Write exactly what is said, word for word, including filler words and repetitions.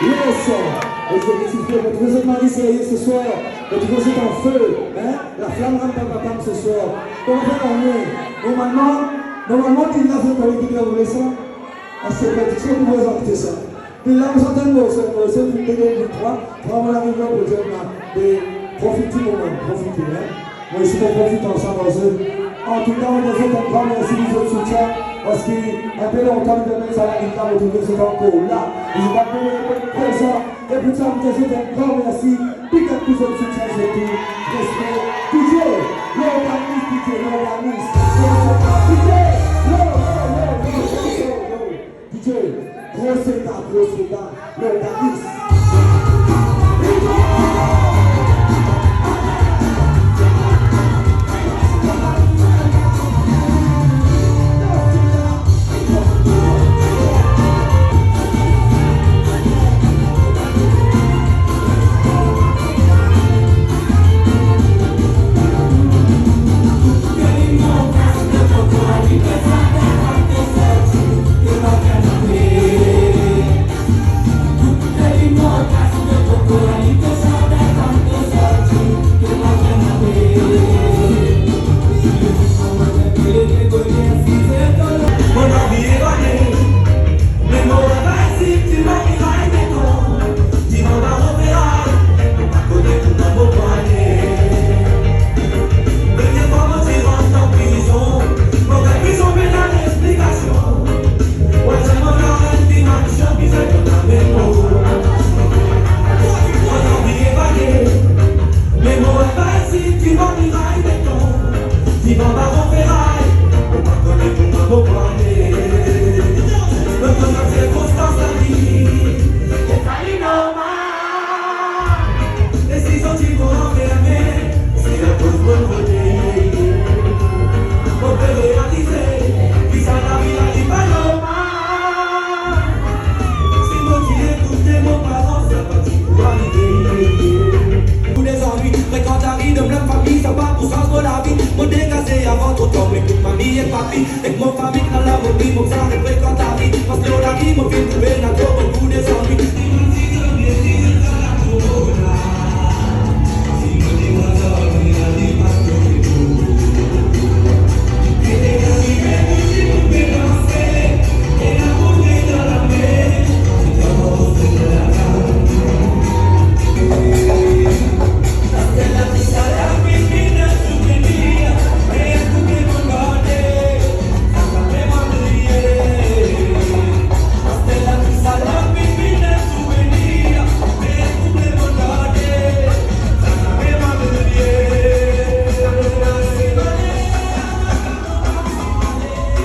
Yes! Exécutif, mo trouve zot mari serye se swar. Mo trouve zot an fe, hein? Laflam rann pa patam se swar. Kouma fer lane? Normalman, normalman, li la, zot pa inn deroule sa. Aster prodiksion pou prezant sa. Li la, nou atann nou, se, se pou de mil vintrwa, kan mo arive o podiom la, e profit dimoman, profite, hein. Mo osi mo profit ansam ar zot. Antouka, mo dir zot enn gran mersi pou zot soutien, parski inpe lontan nou pe met sa la, nou pa retrouve zot ankor la. Zot inn donn enn prezan, e pou sa, mo dir zot enn gran mersi. Big up pou zot soutien, zot tou. Respe. DJ, l'organiste, DJ, l'organiste. DJ, yo, yo, yo. DJ, gro seta, gro seta, l'organiste. Pou dezannwi, frekant lari de mem fami, sa pa pou sanz mo lavi. Mo degaze avan tro tar, mo ekout mami ek papi, ek mo fami, kan la mo vi, mo sa,